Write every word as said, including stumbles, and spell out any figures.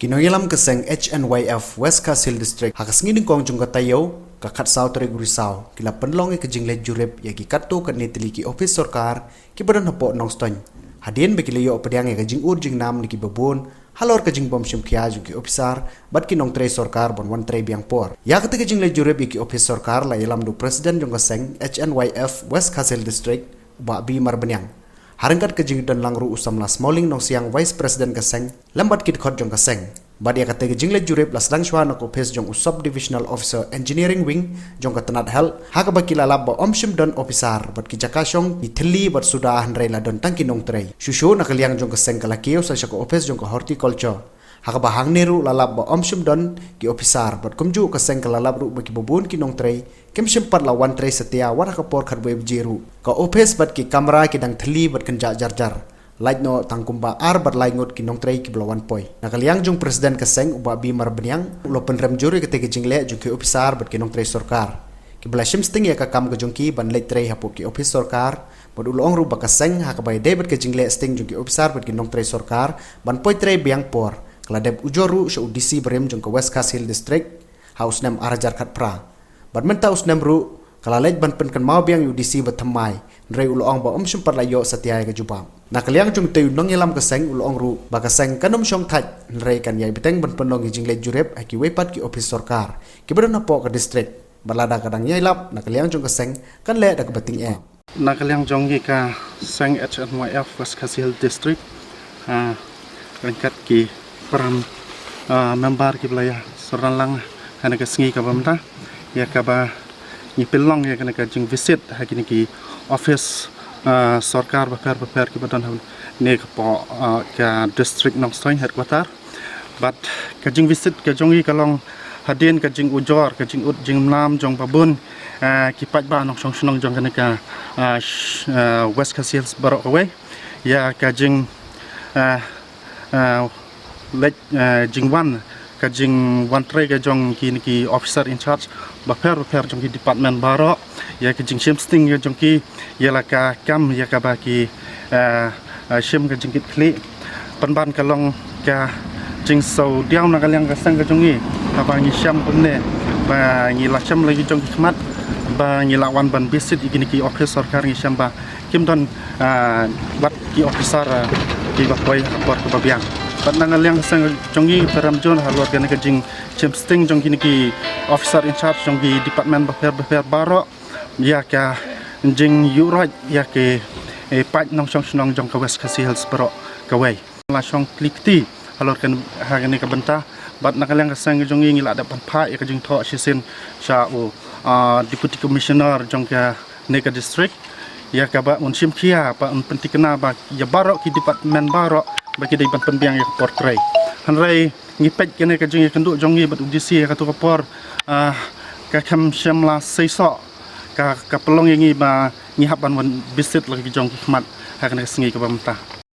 Ki nongïalam ka seng H N Y F West Khasi Hills District ha ka sngi nyngkong jong ka taïew ka khatsaw tarik u Risaw ki la pynlong ïa ka jingleit jurip ïa ki katto katne tylli ki ophis sorkar kiba don hapoh Nongstoiñ, hadien ba ki la ïoh pdiang ïa ka jingud jingnam na kiba bun halor ka jingbym shim khia jong ki ophisar bad ki nongtrei sorkar ban wan trei biang por. Ïa kata ka jingleit jurip ïa ki ophis sorkar la ïalam da u President jong ka seng H N Y F West Khasi Hills District, u Bah B Marbaniang, ha ryngkat ka jingdon lang ruh u samla Smauling Nongsiang, Vice President ka seng, lem bad ki dkhot jong ka seng. Bad ïa kata ka jingleit jurip la sdang shwa na ka ophis jong u Sub Divisional Officer Engineering Wing jong ka tnat Health, ha kaba ki la lap ba ym shym don ophisar bad ki jaka shong ki thylli bad suda, hynrei la don tang ki nongtrei. Shuh shuh na ka liang jong ka seng ka la kiew sa sha ka ophis jong ka Horticulture, ha kaba hangne ruh la lap ba ym shym don ki ophisar bad kumjuh ka seng ka la lap ruh ba kiba bun ki nongtrei kim shym pat la wan trei satia wat ha ka por khatwei baje ruh. Ka ophis bad ki kamra ki dang thylli bad kynjah jar jar. Lait noh tang kumba ar bad lai ngut ki nongtrei kiba la wan poi. Na ka liang jong u President ka seng, u Bah B Marbaniang, u la pynrem jur ïa kata ka jingleh jong ki ophisar bad ki nongtrei sorkar kiba la shim sting ïa ka kam ka jong ki ban leit trei hapoh ki ophis sorkar, bad u la ong ruh ba ka seng ha kaba ïadei bad ka jingleh sting jong ki ophisar bad ki nongtrei sorkar ban poi trei biang por ka la dep ujor ruh sha u D C barim jong ka West Khasi Hills District ha u snem ar hajar khatphra. Bad mynta u snem ruh ka la leit ban pynkynmaw biang ïa u D C ba thymmai, hynrei u la ong ba ym shym pat la ïoh satia ïa ka jubab. Na ka liang jong utei u nongïalam ka seng u la ong ruh ba ka seng kan ym shong thait, hynrei kan ïai bteng ban pynlong ïa ka jingleit jurip ha kiwei pat ki ophis sorkar kiba don hapoh ka district. Bad lada ka dang ïai lap na ka liang jong ka seng, kan leh da kaba tyngeh. Na ka liang jong ngi ka seng H N Y F West Khasi Hills District, ah, ryngkat ki para, ah, member kiba la ïa synran lang ha kane ka sngi kaba mynta, ïa kaba ngi pynlong ïa kane ka jingvisit ha kine ki ophis, ah, sorkar bapher bapher kiba don ha kane ka po, ah, ka district Nongstoiñ headquarter. Bad ka jingvisit ka jong ngi ka long hadien ka jingujor, ka jingud jingnam jong babun, ah, ki paidbah nongshong shnong jong kane ka, ah, sh-, ah, West Khasi Hills baroh kawei. Ïa ka jing, ah, ah, leit, ah, jingwan, ka jingwan trei ka jong kine ki officer in charge bapher bapher jong ki department baroh, ïa ka jingshim sting ka jong ki ïa la ka kam ïa kaba ki, ah, ah, shim ka jingkitkhlieh. Pynban ka long ka jingsngewdiaw na ka liang ka seng ka jong ngi, haba ngi shem kumne ba ngi la shem la ki jong ki khmat, ba ngi la wan ban visit ïa kine ki ophis sorkar, ngi shem ba kim don, ah, wat ki officer, ah, kiba poi ha ka por kaba biang. Bad na ka liang ka seng ka jong ngi pynrem jur halor kane ka jingshim sting jong kine ki officer in charge jong ki department bapher bapher baroh, ïa ka jingïuhroit ïa ki, eh, paid nongshong shnong jong ka West Khasi Hills baroh kawei. La shong kli kti halor kan, ha kane ka bynta. Bad na ka liang ka seng ka jong ngi, ngi la dep ban phah ïa ka jingthoh shisien sha u, ah, Deputy Commissioner jong kane ka district, ïa kaba un shim khia, ba un pynthikna ba ïa baroh ki department baroh ba ki dei ban pynbiang ïa ka por trei. Hynrei ngi peit kane ka jingïakynduh jong ngi bad u D C ha kato ka por, ah, ka kham shym la seisoh, ka, ka pynlong ïa ngi ba ngi hap ban wan visit la ki jong ki khmat ha kane ka sngi kaba mynta.